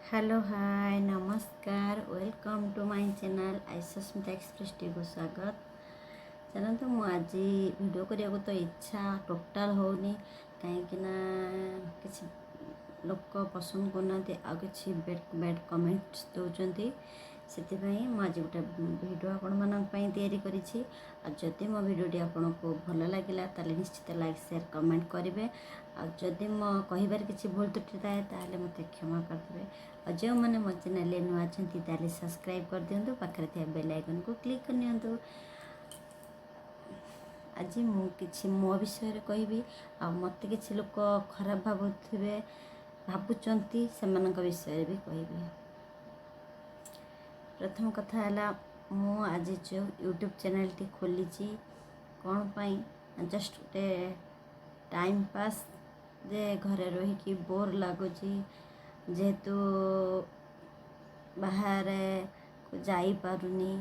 Hello, ହାଏ, ନମସ୍କାର। Welcome to my channel ଆଇସସ୍ମିତା express ଟିଭିକୁ ସ୍ୱାଗତ। ଚାଲନ୍ତୁ, ମୁଁ ଆଜି ଭିଡ଼ିଓ କରିବାକୁ ତ ଇଚ୍ଛା ଟୋଟାଲ୍ ହେଉନି, କାହିଁକିନା କିଛି ଲୋକ ପସନ୍ଦ କରୁନାହାନ୍ତି ଆଉ କିଛି ବ୍ୟାଡ଼୍ ବ୍ୟାଡ଼୍ କମେଣ୍ଟସ୍ ଦେଉଛନ୍ତି। ସେଥିପାଇଁ ମୁଁ ଆଜି ଗୋଟେ ଭିଡ଼ିଓ ଆପଣମାନଙ୍କ ପାଇଁ ତିଆରି କରିଛି। ଆଉ ଯଦି ମୋ ଭିଡ଼ିଓଟି ଆପଣଙ୍କୁ ଭଲ ଲାଗିଲା, ତାହେଲେ ନିଶ୍ଚିତ ଲାଇକ୍, ସେୟାର, କମେଣ୍ଟ କରିବେ। ଆଉ ଯଦି ମୋ କହିବାରେ କିଛି ଭୁଲ ତ୍ରୁଟି ଥାଏ, ତାହେଲେ ମୋତେ କ୍ଷମା କରିଦେବେ। ଆଉ ଯେଉଁମାନେ ମୋ ଚ୍ୟାନେଲରେ ନୂଆ ଅଛନ୍ତି, ତାହେଲେ ସବସ୍କ୍ରାଇବ୍ କରିଦିଅନ୍ତୁ, ପାଖରେ ଥିବା ବେଲ୍ ଆଇକନ୍କୁ କ୍ଲିକ୍ କରିନିଅନ୍ତୁ। ଆଜି ମୁଁ କିଛି ମୋ ବିଷୟରେ କହିବି ଆଉ ମୋତେ କିଛି ଲୋକ ଖରାପ ଭାବୁଥିବେ, ଭାବୁଛନ୍ତି, ସେମାନଙ୍କ ବିଷୟରେ ବି କହିବି। ପ୍ରଥମ କଥା ହେଲା, ମୁଁ ଆଜି ଯେଉଁ ୟୁଟ୍ୟୁବ୍ ଚ୍ୟାନେଲ୍ଟି ଖୋଲିଛି, କ'ଣ ପାଇଁ? ଜଷ୍ଟ ଗୋଟେ ଟାଇମ୍ ପାସ୍ ଯେ ଘରେ ରହିକି ବୋର୍ ଲାଗୁଛି, ଯେହେତୁ ବାହାରେ ଯାଇପାରୁନି,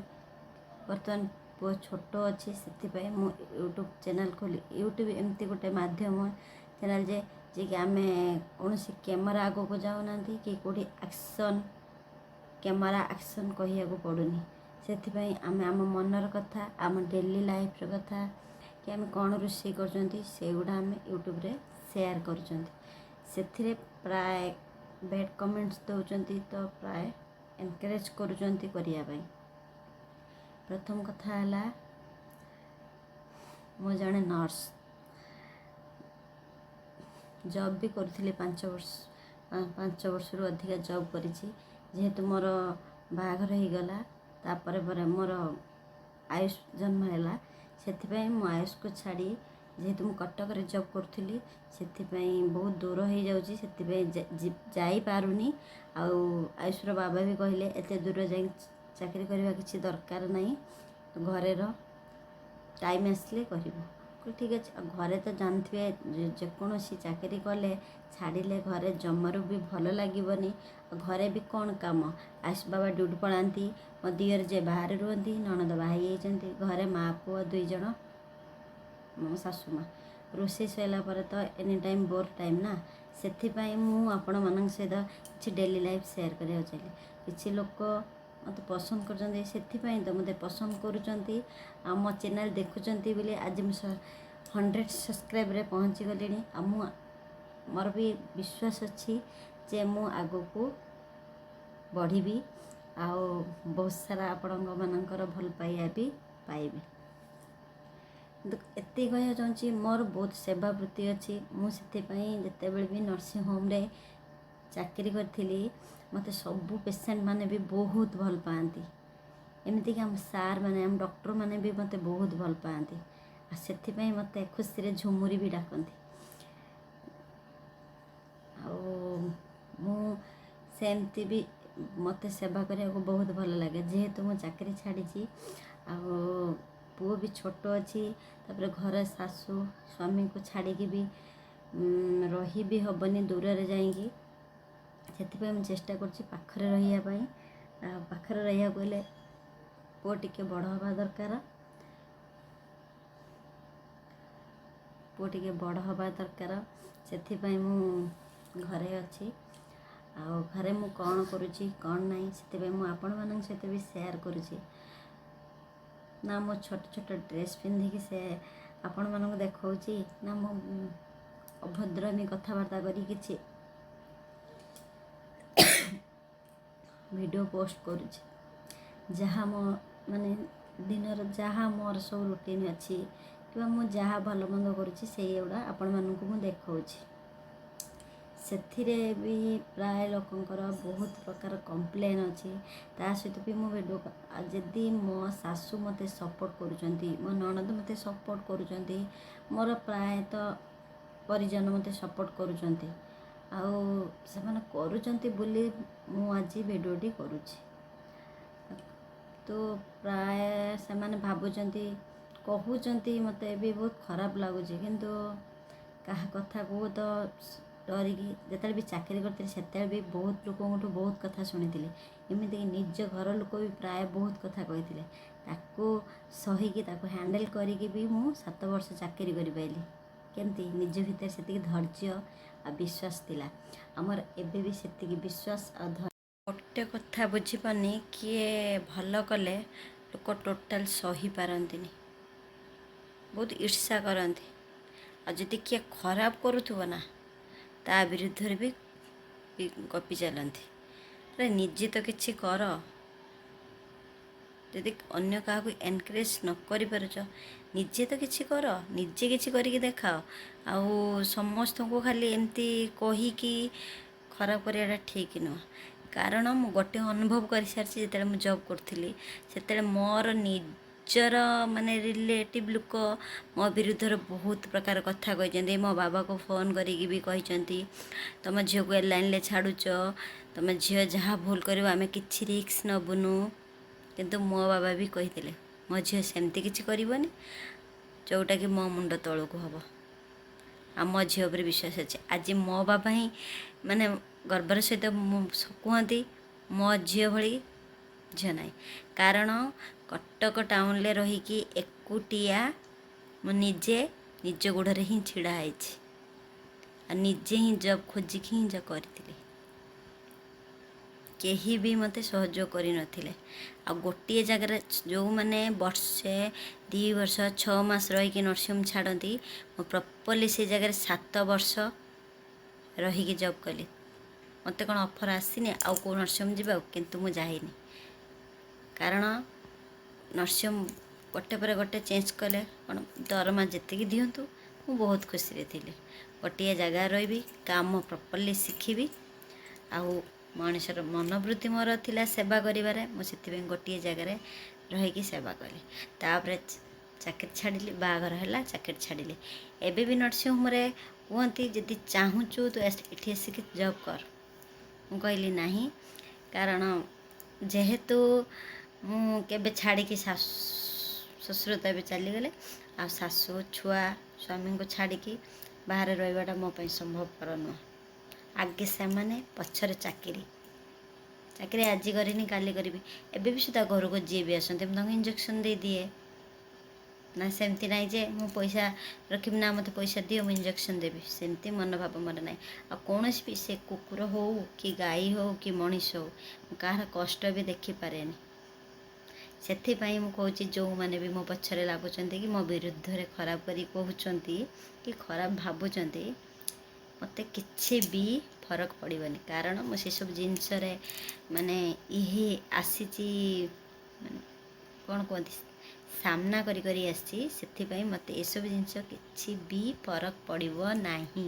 ବର୍ତ୍ତମାନ ପୁଅ ଛୋଟ ଅଛି, ସେଥିପାଇଁ ମୁଁ ୟୁଟ୍ୟୁବ୍ ଚ୍ୟାନେଲ୍ ଖୋଲି। ୟୁଟ୍ୟୁବ୍ ଏମିତି ଗୋଟେ ମାଧ୍ୟମ ଚ୍ୟାନେଲ୍ ଯେ ଯିଏକି ଆମେ କୌଣସି କ୍ୟାମେରା ଆଗକୁ ଯାଉନାହାନ୍ତି କି କେଉଁଠି ଆକ୍ସନ୍, କ୍ୟାମେରା ଆକ୍ସନ୍ କହିବାକୁ ପଡ଼ୁନି। ସେଥିପାଇଁ ଆମେ ଆମ ମନର କଥା, ଆମ ଡେଲି ଲାଇଫ୍ର କଥା କି ଆମେ କ'ଣ ରୋଷେଇ କରୁଛନ୍ତି, ସେଇଗୁଡ଼ା ଆମେ ୟୁଟ୍ୟୁବରେ ସେୟାର କରୁଛନ୍ତି। ସେଥିରେ ପ୍ରାୟ ବ୍ୟାଡ଼୍ କମେଣ୍ଟସ୍ ଦେଉଛନ୍ତି ତ ପ୍ରାୟ ଏନକରେଜ୍ କରୁଛନ୍ତି କରିବା ପାଇଁ। ପ୍ରଥମ କଥା ହେଲା, ମୁଁ ଜଣେ ନର୍ସ, ଜବ୍ ବି କରୁଥିଲି 5 ବର୍ଷ, 5 ବର୍ଷରୁ ଅଧିକା ଜବ୍ କରିଛି। ଯେହେତୁ ମୋର ବାହାଘର ହେଇଗଲା, ତାପରେ ପରେ ମୋର ଆୟୁଷ ଜନ୍ମ ହେଲା, ସେଥିପାଇଁ ମୁଁ ଆୟୁଷକୁ ଛାଡ଼ି, ଯେହେତୁ ମୁଁ କଟକରେ ଜବ୍ କରୁଥିଲି, ସେଥିପାଇଁ ବହୁତ ଦୂର ହେଇଯାଉଛି, ସେଥିପାଇଁ ଯାଇପାରୁନି। ଆଉ ଆୟୁଷର ବାବା ବି କହିଲେ, ଏତେ ଦୂର ଯାଇ ଚାକିରି କରିବା କିଛି ଦରକାର ନାହିଁ, ଘରେ ରହ, ଟାଇମ୍ ଆସିଲେ କରିବୁ। ଠିକ୍ ଅଛି। ଆଉ ଘରେ ତ ଜାଣିଥିବେ, ଯେକୌଣସି ଚାକିରି କଲେ, ଛାଡ଼ିଲେ ଘରେ ଜମାରୁ ବି ଭଲ ଲାଗିବନି। ଆଉ ଘରେ ବି କ'ଣ କାମ? ଆୟୁଷ ବାବା ଡ୍ୟୁଟି ପଳାନ୍ତି, ମୋ ଦିଅର ଯେ ବାହାରେ ରୁହନ୍ତି, ନଣନ୍ଦ ବାହା ହେଇଯାଇଛନ୍ତି, ଘରେ ମା ପୁଅ 2 ଜଣ, ମୋ ଶାଶୁ ମା। ରୋଷେଇ ସରିଲା ପରେ ତ ଏନି ଟାଇମ୍ ବୋର୍ ଟାଇମ୍ ନା। ସେଥିପାଇଁ ମୁଁ ଆପଣମାନଙ୍କ ସହିତ କିଛି ଡେଲି ଲାଇଫ୍ ସେୟାର କରିବାକୁ ଚାହିଁଲି। କିଛି ଲୋକ ମୋତେ ପସନ୍ଦ କରୁଛନ୍ତି, ସେଥିପାଇଁ ତ ମୋତେ ପସନ୍ଦ କରୁଛନ୍ତି ଆଉ ମୋ ଚ୍ୟାନେଲ୍ ଦେଖୁଛନ୍ତି ବୋଲି ଆଜି ମୁଁ 100 ସବସ୍କ୍ରାଇବ୍ରେ ପହଞ୍ଚିଗଲିଣି। ଆଉ ମୁଁ ମୋର ବି ବିଶ୍ୱାସ ଅଛି ଯେ ମୁଁ ଆଗକୁ ବଢ଼ିବି ଆଉ ବହୁତ ସାରା ଆପଣଙ୍କ ମାନଙ୍କର ଭଲ ପାଇବା ବି ପାଇବି। କିନ୍ତୁ ଏତିକି କହିବାକୁ ଚାହୁଁଛି, ମୋର ବହୁତ ସେବା ବୃତ୍ତି ଅଛି। ମୁଁ ସେଥିପାଇଁ ଯେତେବେଳେ ବି ନର୍ସିଂ ହୋମ୍ରେ ଚାକିରି କରିଥିଲି, ମୋତେ ସବୁ ପେସେଣ୍ଟ ମାନେ ବି ବହୁତ ଭଲ ପାଆନ୍ତି। ଏମିତିକି ଆମ ସାର୍ ମାନେ, ଆମ ଡକ୍ଟର ମାନେ ବି ମୋତେ ବହୁତ ଭଲ ପାଆନ୍ତି। ଆଉ ସେଥିପାଇଁ ମୋତେ ଖୁସିରେ ଝୁମୁରି ବି ଡାକନ୍ତି। ଆଉ ମୁଁ ସେମିତି ବି ମୋତେ ସେବା କରିବାକୁ ବହୁତ ଭଲ ଲାଗେ। ଯେହେତୁ ମୁଁ ଚାକିରି ଛାଡ଼ିଛି ଆଉ ପୁଅ ବି ଛୋଟ ଅଛି, ତାପରେ ଘରେ ଶାଶୁ ସ୍ୱାମୀଙ୍କୁ ଛାଡ଼ିକି ବି ରହି ବି ହେବନି ଦୂରରେ ଯାଇକି। ସେଥିପାଇଁ ମୁଁ ଚେଷ୍ଟା କରୁଛି ପାଖରେ ରହିବା ପାଇଁ। ଆଉ ପାଖରେ ରହିବାକୁ ହେଲେ ପୁଅ ଟିକେ ବଡ଼ ହେବା ଦରକାର। ପୁଅ ଟିକେ ବଡ଼ ହେବା ଦରକାର, ସେଥିପାଇଁ ମୁଁ ଘରେ ଅଛି। ଆଉ ଘରେ ମୁଁ କ'ଣ କରୁଛି, କ'ଣ ନାହିଁ, ସେଥିପାଇଁ ମୁଁ ଆପଣମାନଙ୍କ ସହିତ ବି ସେୟାର କରୁଛି। ନା ମୁଁ ଛୋଟ ଛୋଟ ଡ୍ରେସ୍ ପିନ୍ଧିକି ସେ ଆପଣମାନଙ୍କୁ ଦେଖାଉଛି, ନା ମୁଁ ଅଭଦ୍ରାମୀ କଥାବାର୍ତ୍ତା କରି କିଛି ଭିଡ଼ିଓ ପୋଷ୍ଟ କରୁଛି। ଯାହା ମୋ ମାନେ ଦିନର ଯାହା ମୋର ସବୁ ରୁଟିନ୍ ଅଛି କିମ୍ବା ମୁଁ ଯାହା ଭଲ ମନ୍ଦ କରୁଛି, ସେଇଗୁଡ଼ା ଆପଣମାନଙ୍କୁ ମୁଁ ଦେଖାଉଛି। ସେଥିରେ ବି ପ୍ରାୟ ଲୋକଙ୍କର ବହୁତ ପ୍ରକାର କମ୍ପ୍ଲେନ୍ ଅଛି। ତା ସହିତ ବି ମୁଁ ଭିଡ଼ିଓ। ଯଦି ମୋ ଶାଶୁ ମୋତେ ସପୋର୍ଟ କରୁଛନ୍ତି, ମୋ ନଣନ୍ଦ ମୋତେ ସପୋର୍ଟ କରୁଛନ୍ତି, ମୋର ପ୍ରାୟତଃ ପରିଜନ ମୋତେ ସପୋର୍ଟ କରୁଛନ୍ତି, ଆଉ ସେମାନେ କରୁଛନ୍ତି ବୋଲି ମୁଁ ଆଜି ଭିଡ଼ିଓଟି କରୁଛି। ତ ପ୍ରାୟ ସେମାନେ ଭାବୁଛନ୍ତି, କହୁଛନ୍ତି, ମୋତେ ବି ବହୁତ ଖରାପ ଲାଗୁଛି। କିନ୍ତୁ କାହା କଥାକୁ ତ ଡରିକି, ଯେତେବେଳେ ବି ଚାକିରି କରିଥିଲି, ସେତେବେଳେ ବି ବହୁତ ଲୋକଙ୍କଠୁ ବହୁତ କଥା ଶୁଣିଥିଲି। ଏମିତିକି ନିଜ ଘର ଲୋକ ବି ପ୍ରାୟ ବହୁତ କଥା କହିଥିଲେ। ତାକୁ ସହିକି, ତାକୁ ହ୍ୟାଣ୍ଡେଲ୍ କରିକି ବି ମୁଁ 7 ବର୍ଷ ଚାକିରି କରିପାରିଲି। କେମିତି? ନିଜ ଭିତରେ ସେତିକି ଧୈର୍ଯ୍ୟ ଆଉ ବିଶ୍ୱାସ ଥିଲା। ଆମର ଏବେ ବି ସେତିକି ବିଶ୍ୱାସ ଆଉ ଗୋଟେ କଥା ବୁଝିପାରୁନି, କିଏ ଭଲ କଲେ ଲୋକ ଟୋଟାଲ୍ ସହିପାରନ୍ତିନି, ବହୁତ ଈର୍ଷା କରନ୍ତି। ଆଉ ଯଦି କିଏ ଖରାପ କରୁଥିବ ନା, ତା ବିରୁଦ୍ଧରେ ବି ଗପି ଚାଲନ୍ତି। ଆରେ, ନିଜେ ତ କିଛି କର। ଯଦି ଅନ୍ୟ କାହାକୁ ଏନକରେଜ୍ ନ କରିପାରୁଛ, ନିଜେ ତ କିଛି କର, ନିଜେ କିଛି କରିକି ଦେଖାଅ। ଆଉ ସମସ୍ତଙ୍କୁ ଖାଲି ଏମିତି କହିକି ଖରାପ କରିବାଟା ଠିକ୍ ନୁହଁ। କାରଣ ମୁଁ ଗୋଟେ ଅନୁଭବ କରିସାରିଛି। ଯେତେବେଳେ ମୁଁ ଜବ୍ କରୁଥିଲି, ସେତେବେଳେ ମୋର ନିଜର ମାନେ ରିଲେଟିଭ୍ ଲୋକ ମୋ ବିରୁଦ୍ଧରେ ବହୁତ ପ୍ରକାର କଥା କହିଛନ୍ତି। ମୋ ବାବାକୁ ଫୋନ୍ କରିକି ବି କହିଛନ୍ତି, "ତୁମ ଝିଅକୁ ଏ ଲାଇନ୍ରେ ଛାଡ଼ୁଛ, ତୁମ ଝିଅ ଯାହା ଭୁଲ କରିବ, ଆମେ କିଛି ରିସ୍କ ନେବୁନୁ।" କିନ୍ତୁ ମୋ ବାବା ବି କହିଥିଲେ, ମୋ ଝିଅ ସେମିତି କିଛି କରିବନି ଯେଉଁଟାକି ମୋ ମୁଣ୍ଡ ତଳକୁ ହେବ, ଆଉ ମୋ ଝିଅ ଉପରେ ବିଶ୍ୱାସ ଅଛି। ଆଜି ମୋ ବାବା ହିଁ ମାନେ ଗର୍ବର ସହିତ ମୁଁ କୁହନ୍ତି, ମୋ ଝିଅ ଭଳି ଝିଅ ନାହିଁ। କାରଣ କଟକ ଟାଉନରେ ରହିକି ଏକୁଟିଆ ମୁଁ ନିଜେ ନିଜ ଗୋଡ଼ରେ ହିଁ ଛିଡ଼ା ହେଇଛି ଆଉ ନିଜେ ହିଁ ଜବ୍ ଖୋଜିକି ହିଁ ଜବ୍ କରିଥିଲି। କେହି ବି ମୋତେ ସହଯୋଗ କରିନଥିଲେ। ଆଉ ଗୋଟିଏ ଜାଗାରେ ଯେଉଁମାନେ ବର୍ଷେ, 2 ବର୍ଷ, 6 ମାସ ରହିକି ନର୍ସିଂ ଛାଡ଼ନ୍ତି, ମୁଁ ପ୍ରପର୍ଲି ସେ ଜାଗାରେ 7 ବର୍ଷ ରହିକି ଜବ୍ କଲି। ମୋତେ କ'ଣ ଅଫର୍ ଆସିନି ଆଉ କେଉଁ ନର୍ସିଂ ଯିବାକୁ? କିନ୍ତୁ ମୁଁ ଯାଇନି। କାରଣ ନର୍ସିଂ ଗୋଟେ ପରେ ଗୋଟେ ଚେଞ୍ଜ କଲେ କ'ଣ, ଦରମା ଯେତିକି ଦିଅନ୍ତୁ, ମୁଁ ବହୁତ ଖୁସିରେ ଥିଲି। ଗୋଟିଏ ଜାଗାରେ ରହିବି, କାମ ପ୍ରପର୍ଲି ଶିଖିବି ଆଉ ମଣିଷର ମନୋବୃତ୍ତି ମୋର ଥିଲା ସେବା କରିବାରେ। ମୁଁ ସେଥିପାଇଁ ଗୋଟିଏ ଜାଗାରେ ରହିକି ସେବା କଲି। ତାପରେ ଚାକିରି ଛାଡ଼ିଲି, ବାହାଘର ହେଲା, ଚାକିରି ଛାଡ଼ିଲି। ଏବେ ବି ନର୍ସିଂହୋମ୍ରେ କୁହନ୍ତି, ଯଦି ଚାହୁଁଛୁ ତୁ ଏଠି ଆସିକି ଜବ୍ କର। ମୁଁ କହିଲି ନାହିଁ। କାରଣ ଯେହେତୁ ମୁଁ କେବେ ଛାଡ଼ିକି, ଶାଶୁ ଶ୍ୱଶୁର ତ ଏବେ ଚାଲିଗଲେ, ଆଉ ଶାଶୁ, ଛୁଆ, ସ୍ୱାମୀଙ୍କୁ ଛାଡ଼ିକି ବାହାରେ ରହିବାଟା ମୋ ପାଇଁ ସମ୍ଭବପର ନୁହଁ। ଆଗେ ସେମାନେ, ପଛରେ ଚାକିରି। ଚାକିରି ଆଜି କରିନି, କାଲି କରିବି। ଏବେ ବି ସୁଦ୍ଧା ଘରକୁ ଯିଏ ବି ଆସନ୍ତି, ମୁଁ ତାଙ୍କୁ ଇଞ୍ଜେକ୍ସନ୍ ଦେଇଦିଏ। ନା, ସେମିତି ନାହିଁ ଯେ ମୁଁ ପଇସା ରଖିବି, ନା ମୋତେ ପଇସା ଦିଅ, ମୁଁ ଇଞ୍ଜେକ୍ସନ୍ ଦେବି, ସେମିତି ମନୋଭାବ ମୋର ନାହିଁ। ଆଉ କୌଣସି ବି, ସେ କୁକୁର ହଉ କି ଗାଈ ହଉ କି ମଣିଷ ହଉ, ମୁଁ କାହାର କଷ୍ଟ ବି ଦେଖିପାରେନି। ସେଥିପାଇଁ ମୁଁ କହୁଛି, ଯେଉଁମାନେ ବି ମୋ ପଛରେ ଲାଗୁଛନ୍ତି କି ମୋ ବିରୁଦ୍ଧରେ ଖରାପ କରି କହୁଛନ୍ତି କି ଖରାପ ଭାବୁଛନ୍ତି, ମୋତେ କିଛି ବି ଫରକ ପଡ଼ିବନି। କାରଣ ମୁଁ ସେସବୁ ଜିନିଷରେ ମାନେ ଇଏ ଆସିଛି, ମାନେ କ'ଣ କୁହନ୍ତି, ସାମ୍ନା କରି କରି ଆସିଛି। ସେଥିପାଇଁ ମୋତେ ଏସବୁ ଜିନିଷ କିଛି ବି ଫରକ ପଡ଼ିବ ନାହିଁ।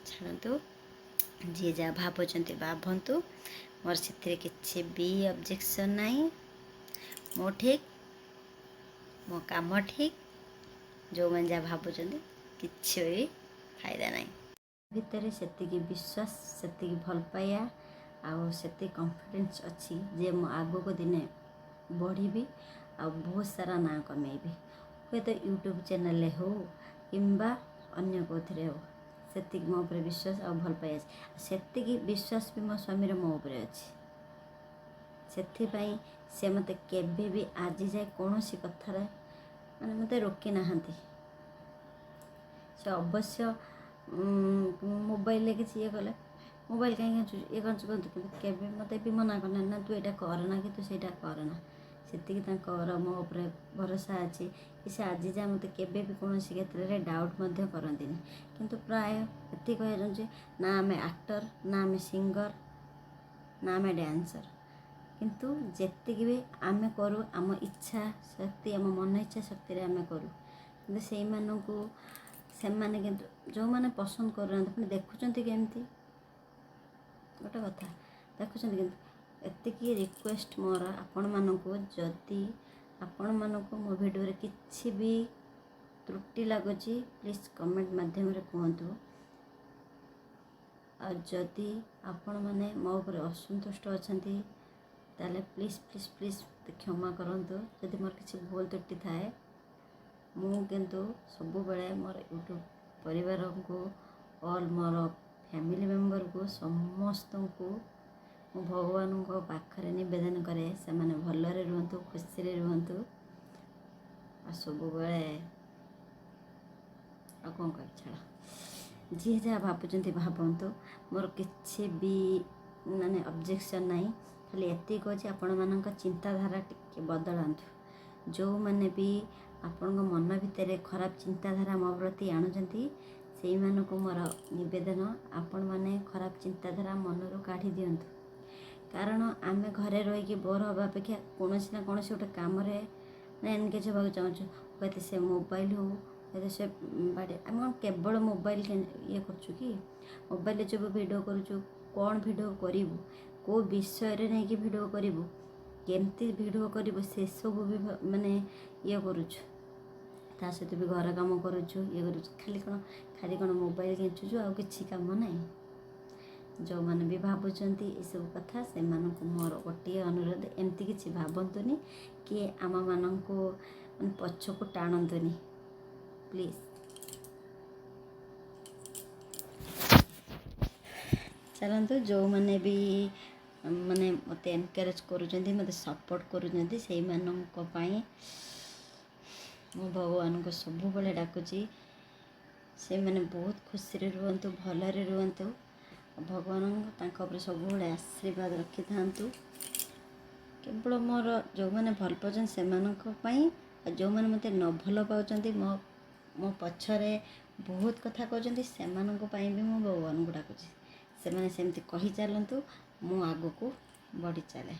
ଛାଡ଼ନ୍ତୁ, ଯିଏ ଯାହା ଭାବୁଛନ୍ତି ଭାବନ୍ତୁ, ମୋର ସେଥିରେ କିଛି ବି ଅବଜେକ୍ସନ୍ ନାହିଁ। ମୁଁ ଠିକ୍, ମୋ କାମ ଠିକ୍। ଯେଉଁମାନେ ଯାହା ଭାବୁଛନ୍ତି, କିଛି ବି ଫାଇଦା ନାହିଁ। ଭିତରେ ସେତିକି ବିଶ୍ୱାସ, ସେତିକି ଭଲ ପାଇବା ଆଉ ସେତିକି କନଫିଡେନ୍ସ ଅଛି ଯେ ମୁଁ ଆଗକୁ ଦିନେ ବଢ଼ିବି ଆଉ ବହୁତ ସାରା ନାଁ କମେଇବି, ହୁଏତ ୟୁଟ୍ୟୁବ୍ ଚ୍ୟାନେଲ୍ରେ ହଉ କିମ୍ବା ଅନ୍ୟ କେଉଁଥିରେ ହଉ। ସେତିକି ମୋ ଉପରେ ବିଶ୍ୱାସ ଆଉ ଭଲ ପାଇବା ଅଛି। ସେତିକି ବିଶ୍ୱାସ ବି ମୋ ସ୍ୱାମୀର ମୋ ଉପରେ ଅଛି। ସେଥିପାଇଁ ସେ ମୋତେ କେବେ ବି ଆଜି ଯାଏ କୌଣସି କଥାରେ ମାନେ ମୋତେ ରୋକି ନାହାନ୍ତି। ସେ ଅବଶ୍ୟ ମୋବାଇଲରେ କିଛି ଇଏ କଲେ, ମୋବାଇଲ କାହିଁକି ଆଣୁଛୁ, ଇଏ କରୁଛୁ କୁହନ୍ତୁ, କିନ୍ତୁ କେବେ ମୋତେ ବି ମନା କରିନାହାନ୍ତି, ନା ତୁ ଏଇଟା କରନା କି ତୁ ସେଇଟା କରନା। ସେତିକି ତାଙ୍କର ମୋ ଉପରେ ଭରସା ଅଛି କି ସେ ଆଜି ଯାଏ ମୋତେ କେବେ ବି କୌଣସି କ୍ଷେତ୍ରରେ ଡାଉଟ୍ ମଧ୍ୟ କରନ୍ତିନି। କିନ୍ତୁ ପ୍ରାୟ ଏତିକି କହିବାକୁ ଚାହୁଁଛି, ନା ଆମେ ଆକ୍ଟର, ନା ଆମେ ସିଙ୍ଗର, ନା ଆମେ ଡ୍ୟାନ୍ସର, କିନ୍ତୁ ଯେତିକି ବି ଆମେ କରୁ, ଆମ ଇଚ୍ଛା ଶକ୍ତି, ଆମ ମନ ଇଚ୍ଛା ଶକ୍ତିରେ ଆମେ କରୁ। କିନ୍ତୁ ସେଇମାନଙ୍କୁ ସେମାନେ କିନ୍ତୁ ଯେଉଁମାନେ ପସନ୍ଦ କରୁନାହାନ୍ତି, ପୁଣି ଦେଖୁଛନ୍ତି କେମିତି, ଗୋଟେ କଥା ଦେଖୁଛନ୍ତି। କିନ୍ତୁ ଏତିକି ରିକ୍ୱେଷ୍ଟ ମୋର ଆପଣମାନଙ୍କୁ, ଯଦି ଆପଣମାନଙ୍କୁ ମୋ ଭିଡ଼ିଓରେ କିଛି ବି ତ୍ରୁଟି ଲାଗୁଛି, ପ୍ଲିଜ୍ କମେଣ୍ଟ ମାଧ୍ୟମରେ କୁହନ୍ତୁ। ଆଉ ଯଦି ଆପଣମାନେ ମୋ ଉପରେ ଅସନ୍ତୁଷ୍ଟ ଅଛନ୍ତି, ତାହେଲେ ପ୍ଲିଜ୍, ପ୍ଲିଜ୍, ପ୍ଲିଜ୍ କ୍ଷମା କରନ୍ତୁ ଯଦି ମୋର କିଛି ଭୁଲ ତ୍ରୁଟି ଥାଏ। ମୁଁ କିନ୍ତୁ ସବୁବେଳେ ମୋର ୟୁଟ୍ୟୁବ୍ ପରିବାରଙ୍କୁ, ଅଲ୍ ମୋର ଫ୍ୟାମିଲି ମେମ୍ବରକୁ, ସମସ୍ତଙ୍କୁ ମୁଁ ଭଗବାନଙ୍କ ପାଖରେ ନିବେଦନ କରେ, ସେମାନେ ଭଲରେ ରୁହନ୍ତୁ, ଖୁସିରେ ରୁହନ୍ତୁ ଆଉ ସବୁବେଳେ। ଆଉ କ'ଣ କହିବି, ଛାଡ଼। ଯିଏ ଯାହା ଭାବୁଛନ୍ତି ଭାବନ୍ତୁ, ମୋର କିଛି ବି ମାନେ ଅବଜେକ୍ସନ୍ ନାହିଁ। ଖାଲି ଏତିକି କହୁଛି, ଆପଣମାନଙ୍କ ଚିନ୍ତାଧାରା ଟିକେ ବଦଳାନ୍ତୁ। ଯେଉଁମାନେ ବି ଆପଣଙ୍କ ମନ ଭିତରେ ଖରାପ ଚିନ୍ତାଧାରା ମୋ ପ୍ରତି ଆଣୁଛନ୍ତି, ସେଇମାନଙ୍କୁ ମୋର ନିବେଦନ, ଆପଣମାନେ ଖରାପ ଚିନ୍ତାଧାରା ମନରୁ କାଢ଼ି ଦିଅନ୍ତୁ। କାରଣ ଆମେ ଘରେ ରହିକି ବୋର୍ ହେବା ଅପେକ୍ଷା କୌଣସି ନା କୌଣସି ଗୋଟେ କାମରେ ମାନେ ଏନଗେଜ୍ ହେବାକୁ ଚାହୁଁଛୁ। ହୁଏତ ସେ ମୋବାଇଲ୍ ହଉ, ହୁଏତ ସେ ବାଡ଼ି। ଆମେ କ'ଣ କେବଳ ମୋବାଇଲ୍ ଇଏ କରୁଛୁ କି? ମୋବାଇଲରେ ଯେଉଁ ଭିଡ଼ିଓ କରୁଛୁ, କ'ଣ ଭିଡ଼ିଓ କରିବୁ, କେଉଁ ବିଷୟରେ ନେଇକି ଭିଡ଼ିଓ କରିବୁ, କେମିତି ଭିଡ଼ିଓ କରିବୁ, ସେସବୁ ବି ମାନେ ଇଏ କରୁଛୁ। ତା ସହିତ ବି ଘର କାମ କରୁଛୁ, ଇଏ କରୁଛୁ। ଖାଲି କ'ଣ ମୋବାଇଲ କେଞ୍ଚୁଛୁ, ଆଉ କିଛି କାମ ନାହିଁ? ଯେଉଁମାନେ ବି ଭାବୁଛନ୍ତି ଏସବୁ କଥା, ସେମାନଙ୍କୁ ମୋର ଗୋଟିଏ ଅନୁରୋଧ, ଏମିତି କିଛି ଭାବନ୍ତୁନି କି ଆମମାନଙ୍କୁ ମାନେ ପଛକୁ ଟାଣନ୍ତୁନି, ପ୍ଲିଜ୍। ଚାଲନ୍ତୁ, ଯେଉଁମାନେ ବି ମାନେ ମୋତେ ଏନକରେଜ୍ କରୁଛନ୍ତି, ମୋତେ ସପୋର୍ଟ କରୁଛନ୍ତି, ସେଇମାନଙ୍କ ପାଇଁ ମୁଁ ଭଗବାନଙ୍କୁ ସବୁବେଳେ ଡାକୁଛି, ସେମାନେ ବହୁତ ଖୁସିରେ ରୁହନ୍ତୁ, ଭଲରେ ରୁହନ୍ତୁ, ଭଗବାନ ତାଙ୍କ ଉପରେ ସବୁବେଳେ ଆଶୀର୍ବାଦ ରଖିଥାନ୍ତୁ। କେବଳ ମୋର ଯେଉଁମାନେ ଭଲ ପାଉଛନ୍ତି ସେମାନଙ୍କ ପାଇଁ, ଆଉ ଯେଉଁମାନେ ମୋତେ ନ ଭଲ ପାଉଛନ୍ତି, ମୋ ପଛରେ ବହୁତ କଥା କହୁଛନ୍ତି, ସେମାନଙ୍କ ପାଇଁ ବି ମୁଁ ଭଗବାନଙ୍କୁ ଡାକୁଛି। ସେମାନେ ସେମିତି କହି ଚାଲନ୍ତୁ, ମୁଁ ଆଗକୁ ବଢ଼ି ଚାଲେ।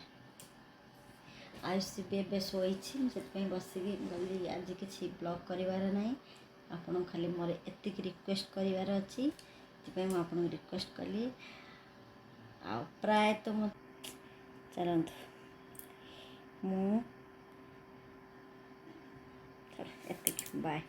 ଆୟୁଷ ବି ଏବେ ଶୋଇଛି। ମୁଁ ସେଥିପାଇଁ ବସିକି ଗଲି, ଆଜି କିଛି ବ୍ଲଗ୍ କରିବାର ନାହିଁ। ଆପଣଙ୍କୁ ଖାଲି ମୋର ଏତିକି ରିକ୍ୱେଷ୍ଟ କରିବାର ଅଛି, ସେଥିପାଇଁ ମୁଁ ଆପଣଙ୍କୁ ରିକ୍ୱେଷ୍ଟ କଲି। ଆଉ ପ୍ରାୟତଃ ମୁଁ, ଚାଲନ୍ତୁ, ମୁଁ ଏତିକି, ବାଏ।